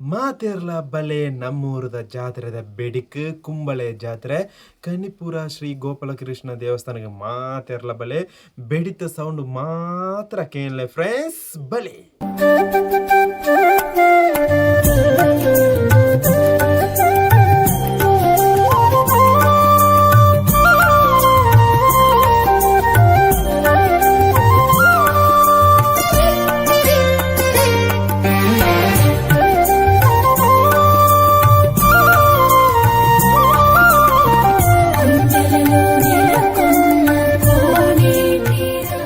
ಮಾತೆರ್ಲ ಬಲೆ ನಮ್ಮೂರದ ಜಾತ್ರೆದ ಬೆಡಿಕ್ ಕುಂಬಳೆ ಜಾತ್ರೆ ಕನಿಪುರ ಶ್ರೀ ಗೋಪಾಲಕೃಷ್ಣ ದೇವಸ್ಥಾನಕ್ಕೆ ಮಾತೆರ್ಲ ಬಲೆ ಬೆಡಿತ ಸೌಂಡ್ ಮಾತ್ರ ಕೇಳಲೆ ಫ್ರೆಂಡ್ಸ್ ಬಲೆ. కుంచెలలో నెలకొన్న కోనేటిరా.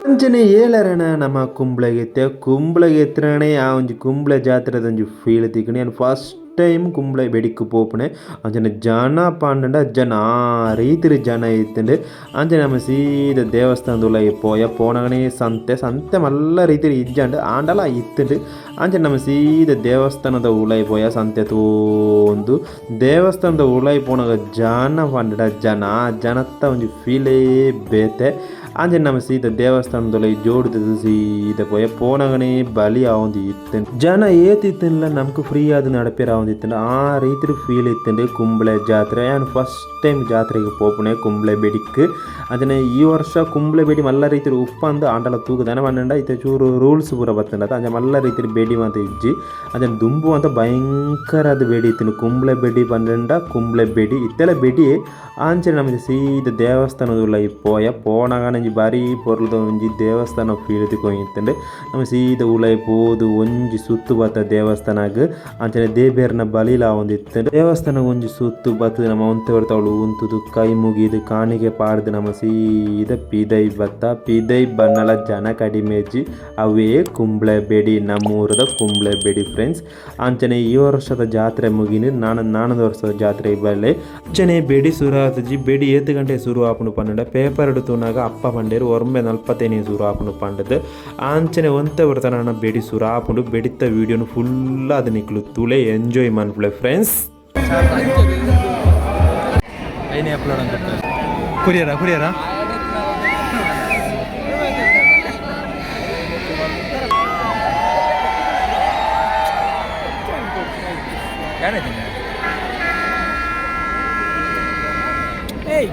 ಅಂಚನೆ ಏಳರಣ ನಮ್ಮ ಕುಂಬ್ಳೆಗೆತ್ತೆ ಕುಂಬ್ಳೆಗೆ ಎತ್ತರಣೆ ಆ ಒಂಜಿ ಕುಂಬ್ಳೆ ಜಾತ್ರೆದ ಒಂಜಿ ಫೀಲ್ ತಿಕ್ಕಣಿ. ನಾನು ಫಸ್ಟ್ ಟೈಮ್ ಕುಂಬ್ಳೆ ಬೆಡಿಕ್ ಪೋಪುನೆ. ಅಂಚನೆ ಜನ ಪಾಂಡಂಡ ಜನ ಆ ರೀತಿಡ್ ಜನ ಇತ್ತುಂಡು. ಅಂಚನೆ ನಮ ಸೀದ ದೇವಸ್ಥಾನದ ಉಲಯಿ ಪೋಯ. ಪೋನಗನೇ ಸಂತೆ ಸಂತೆ ಮಲ್ಲ ರೀತಿಡ್ ಇಜ್ಜಂಡ್ ಆಂಡಲ ಇತ್ತುಂಡು. ಅಂಚನೆ ನಮ ಸೀದ ದೇವಸ್ಥಾನದ ಉಲಯಿ ಪೋಯ. ಸಂತೆ ತೂವೊಂದು ದೇವಸ್ಥಾನದ ಉಲಯಿ ಪೋನಗ ಜನ ಪಂಡಡ ಜನ ಆ ಜನತ್ತ ಒಂಜಿ ಫೀಲೇ ಬೇತೆ. ಅಂಚನೆ ನಮ ಸೀದ ದೇವಸ್ಥಾನದ ಜೋಡುದು ಸೀದ ಪೋಯ. ಪೋನಗನೇ ಬಲಿ ಆವೊಂದು ಇತ್ತುಂಡು. ಜನ ಏತ್ ಇತ್ತುಂಡಲ ನಮಕ್ ಫ್ರೀ ಆದ್ ನಡಪೆರೆ ಆವೊಂದು ಇತ್ತುಂಡು. ಆ ರೀತಿಡ್ ಫೀಲ್ ಇತ್ತುಂಡು ಕುಂಬ್ಳೆ ಜಾತ್ರೆ. ಯಾನ್ ಫಸ್ಟ್ ಟೈಮ್ ಜಾತ್ರೆಗ್ ಪೋಪುನೆ ಕುಂಬ್ಳೆ ಬೆಡಿಕ್. ಅಂಚನೆ ಈ ವರ್ಷ ಕುಂಬ್ಳೆ ಬೆಡಿ ಮಲ್ಲ ರೀತಿಡ್ ಉಪ್ಪಂದ್ ಆಂಡಲ ತೂಕ ದಾನೆ ಪಂಡ ಇತ್ತೆ ಚೂರು ರೂಲ್ಸ್ ಪೂರ ಬತ್ತುಂಡತ. ಅಂಚ ಮಲ್ಲ ರೀತಿಡ್ ಬೆಡಿ ಮಾತ ಇಜ್ಜಿ. ಅಂಚನೆ ದುಂಬು ಮಾತ ಭಯಂಕರ ಆದ್ ಬೆಡಿ ಇತ್ತುಂಡು. ಕುಂಬ್ಳೆ ಬೆಡಿ ಪಂಡಂಡ ಕುಂಬ್ಳೆ ಬೆಡಿ ಇತ್ತೆಲ ಬೆಡಿ. ಅಂಚನೆ ನಮ ಸೀದ ದೇವಸ್ಥಾನದ ಉಲಯಿ ಪೋಯ. ಪೋನಗ ಒಂಜಿ ಬಾರಿ ಪೊರ್ಲುದ ಒಂಜಿ ದೇವಸ್ಥಾನ ಫೀಲ್ ತಿಕೊಂದಿತ್ತುಂಡು. ನಮ ಸೀದ ಉಲಯಿ ಪೋದು ಒಂಜಿ ಸುತ್ತು ಬತ್ತ ದೇವಸ್ಥಾನಗ್. ಅಂಚನೆ ದೇಬೆರ್ನ ಬಲಿಲ ಆವೊಂದಿತ್ತುಂಡು. ದೇವಸ್ಥಾನಗ್ ಒಂಜಿ ಸುತ್ತು ಬತ್ತುದು ನಮ ಒಂತೆ ಒರ್ತ ಅವ್ಲು ಉಂತುದು ಕೈ ಮುಗಿದು ಕಾಣಿಕೆ ಪಾಡ್ದು ನಮ ಸೀದ ಪಿದೈ ಬತ್ತ. ಪಿದೈ ಬನ್ನಲ ಜನ ಕಡಿಮೆಜ್ಜಿ. ಅವೇ ಕುಂಬ್ಳೆ ಬೆಡಿ, ನಮ್ಮೂರದ ಕುಂಬ್ಳೆ ಬೆಡಿ ಫ್ರೆಂಡ್ಸ್. ಅಂಚನೆ ಈ ವರ್ಷದ ಜಾತ್ರೆ ಮುಗಿನ ನಾನು ನಾನೊಂದು ವರ್ಷದ ಜಾತ್ರೆ ಬಲ್ಲೆ. ಅಂಚನೆ ಬೆಡಿ ಸುರು ಆತುಜಿ. ಬೆಡಿ ಏತ್ ಗಂಟೆ ಸುರು ಆಪುಂಡು ಪಂಡ ಪೇಪರ್ ತೂನಾಗ ಅಪ್ಪ ಪಂಡೇರು 9:45 ಸುರು ಆಪುಂಡು ಪಂಡದು. ಅಂಚನೆ ಒಂತೆ ಬರ್ತನ ಬೆಡಿ ಸುರು ಆಪುಂಡು. ಬೆಡಿತ ವೀಡಿಯೋನು ಫುಲ್ ಅದು ನಿಕ್ಲು ತೂಲೆ, ಎಂಜಾಯ್ ಮನ್ಪುಲೆ ಫ್ರೆಂಡ್ಸ್. ಐನೇ ಅಪ್ಲೋಡ್ ಅಂತ ಕುರಿಯರಾ ಕುರಿಯರಾ. ಏಯ್.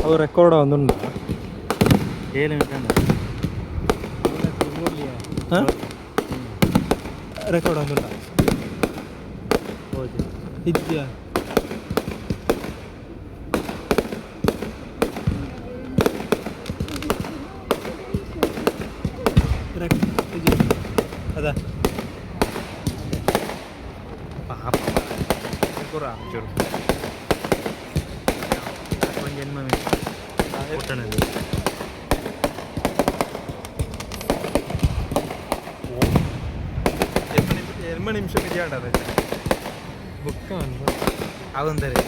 ಅವು ರೆಕಾರ್ಡ್ ಒಂದುಂಡು. 7 ನಿಮಿಷ. ಹಾಂ, ರೆಕಾರ್ಡ್ ಒಂದುಂಡ. ಓಕೆ. ಇದ್ಯಾ? ಅದ ಪಾಪ ಚೂರು ಒಂದು ಜನ್ಮ ಪುಟ್ಟಣದು. ಎನ್ಮ ನಿಮಿಷ ಮಿಡಿಯಾಡ. ಬುಕ್ ಅವಂದರೆ.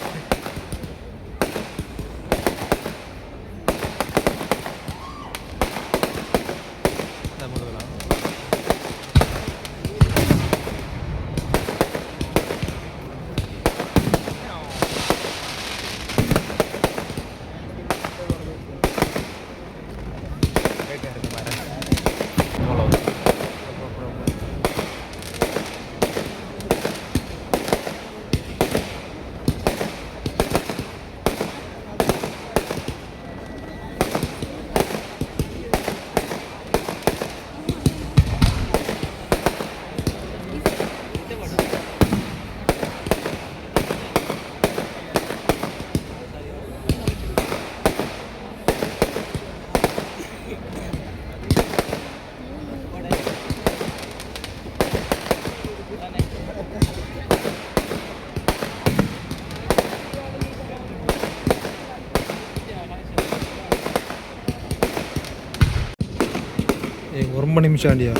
9 ನಿಮಿಷ ಅಂಡಿಯಾ.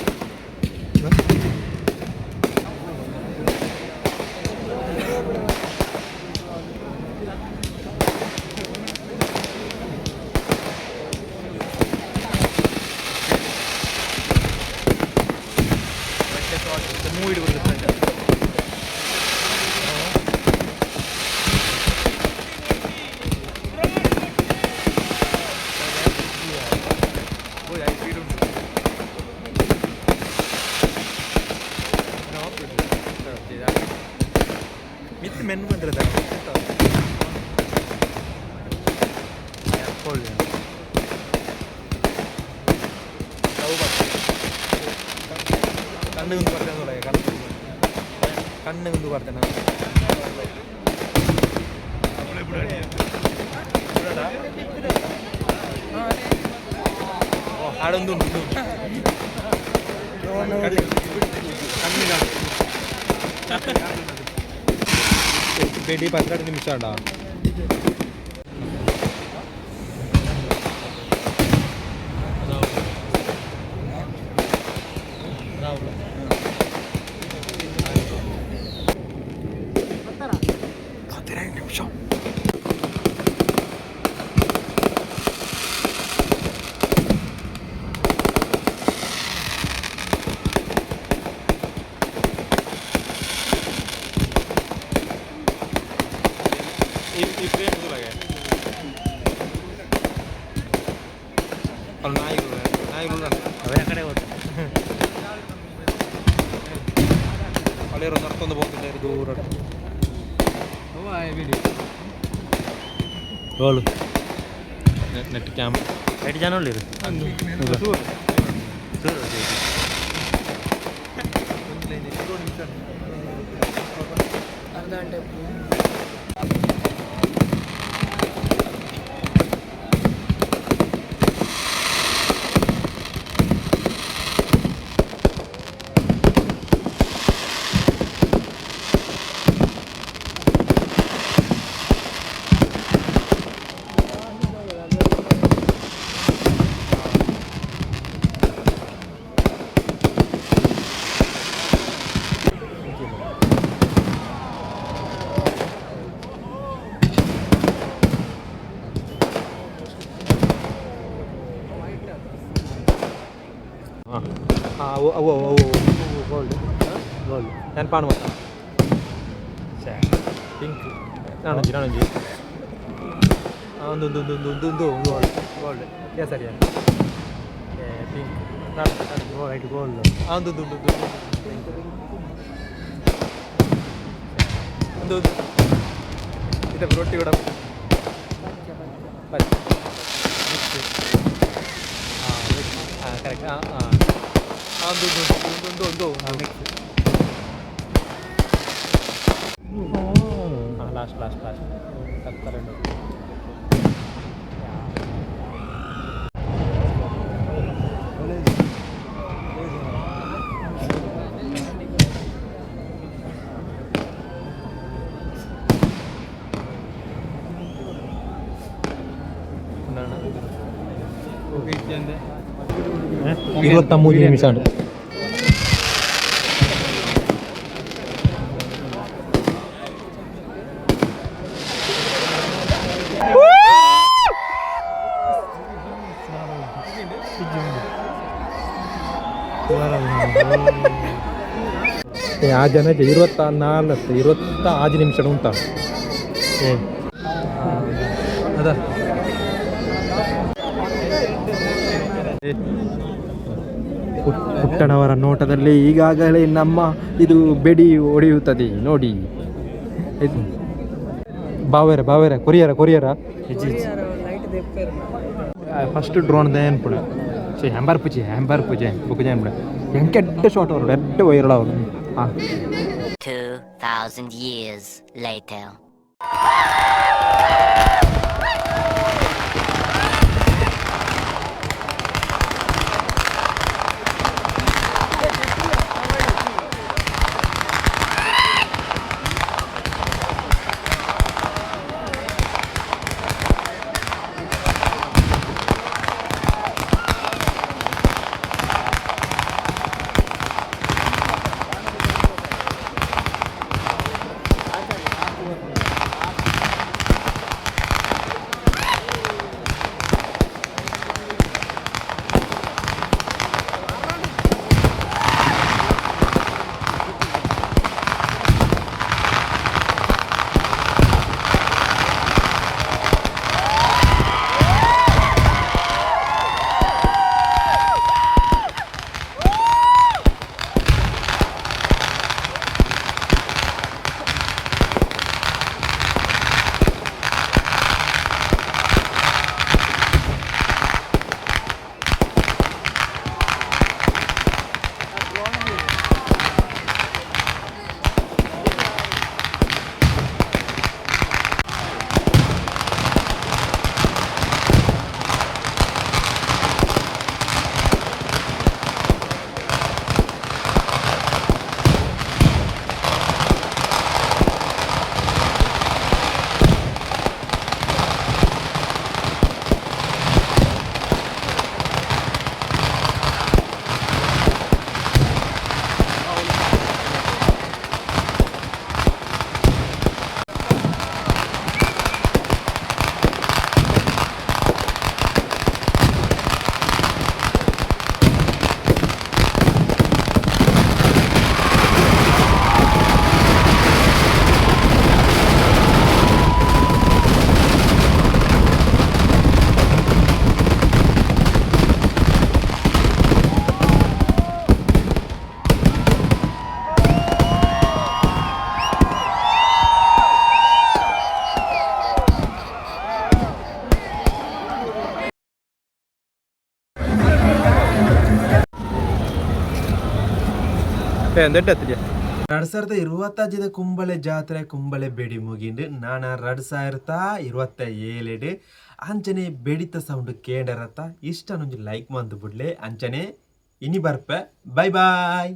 ಮೂವಿ ಬರುತ್ತೆ. ಮಿತ್ ಮೆನ್ ಬಂದ್ರೆ ಕಣ್ಣು ಬರ್ತೇನೆ, ಕಣ್ಣು ಕಣ್ಣು ಬರ್ತೇನೆ. ಹಾಡೊಂದು ಉಂಟು. ಕಣ್ಣು ಬೇಡಿ 12 ನಿಮಿಷ ಅಡ. 15 ನಿಮಿಷ. ಈ ಫ್ರೇಮ್ ಅಲ್ಲಿ ನಾಯಿಗಳು ನಾಯಿಗಳು. ಅವೇ ಆ ಕಡೆ ಹೋಗ್ತಾರೆ. ಅಲ್ಲಿರೋ ನಡ್ಕೊಂಡು ಹೋಗ್ತಿದ್ದಾರೆ ದೂರ. ಹೋಳು. ನೆಟ್ ಕ್ಯಾಮ್. ಐದು ಜನ ಉಳ್ಳಿರು. ದೂರ. ದೂರ. ಹಾಂ, ಅವು ಅವು ಅವು ಗೋಲ್ಡ್ ಗೋಲ್ಡ್. ನೆನಪಾನು ಮತ್ತ ಪಿಂಕ್ ನಾನೊಂಜಿ ನಾನೊಂಜಿ ಒಂದು ಒಂದು ಒಂದು ಒಂದು ಒಂದು ಗೋಲ್ಡ್ ಗೋಲ್ಡ್ ಕೇಸರಿಯ ಪಿಂಕ್ ನಾನು. White gold. ಒಂದು ಒಂದು ಒಂದು ಒಂದು ಒಂದು ಇದು ರೊಟ್ಟಿ ಕೂಡ ಪಚ್ಚ. ಹಾಂ ಹಾಂ ಒಂದು ಒಂದು ಒಂದು ಒಂದು ಹಾಂ, ಲಾಸ್ಟ್ ಲಾಸ್ಟ್ ಲಾಸ್ಟ್ ಕತ್ತರಡು. 23 ನಿಮಿಷ. ಆ ಜನ 24, 26 ನಿಮಿಷ ಉಂಟ. ಏ ಅದ. ಪುಟ್ಟಣವರ ನೋಟದಲ್ಲಿ ಈಗಾಗಲೇ ನಮ್ಮ ಇದು ಬೆಡಿ ಹೊಡೆಯುತ್ತದೆ ನೋಡಿ ಇದು. ಬಾವೇರ ಬಾವೇರ ಕೊರಿಯರ ಕೊರಿಯರ. ಫಸ್ಟ್ ಡ್ರೋನ್ ಏನ್ಪುಣ ಚೇ ಹ್ಯಾಂಬರ್ ಪೂಜೆ ಹ್ಯಾಂಬರ್ ಪೂಜೆ ಬುಕ್ ಜಾನ್. ಎಂಕೆ ಎಡ್ಡೆ ಶಾಟ್ ಅವರು ಎಡ್ಡೆ ವೈರಲ್ ಅವರು ಹಾಂ. 2,000 years later. 2025ದ ಕುಂಬಳೆ ಜಾತ್ರೆ ಕುಂಬಳೆ ಬೆಡಿ ಮುಗಿಂಡು. ನಾನ 2027 ಅಂಚನೆ ಬೆಡಿತ ಸೌಂಡ್ ಕೇಂಡರತ್ತ ಇಷ್ಟ. ಒಂಜಿ ಲೈಕ್ ಮಂತು ಬಿಡ್ಲೆ. ಅಂಚನೆ ಇನಿ ಬರ್ಪೆ. Bye bye.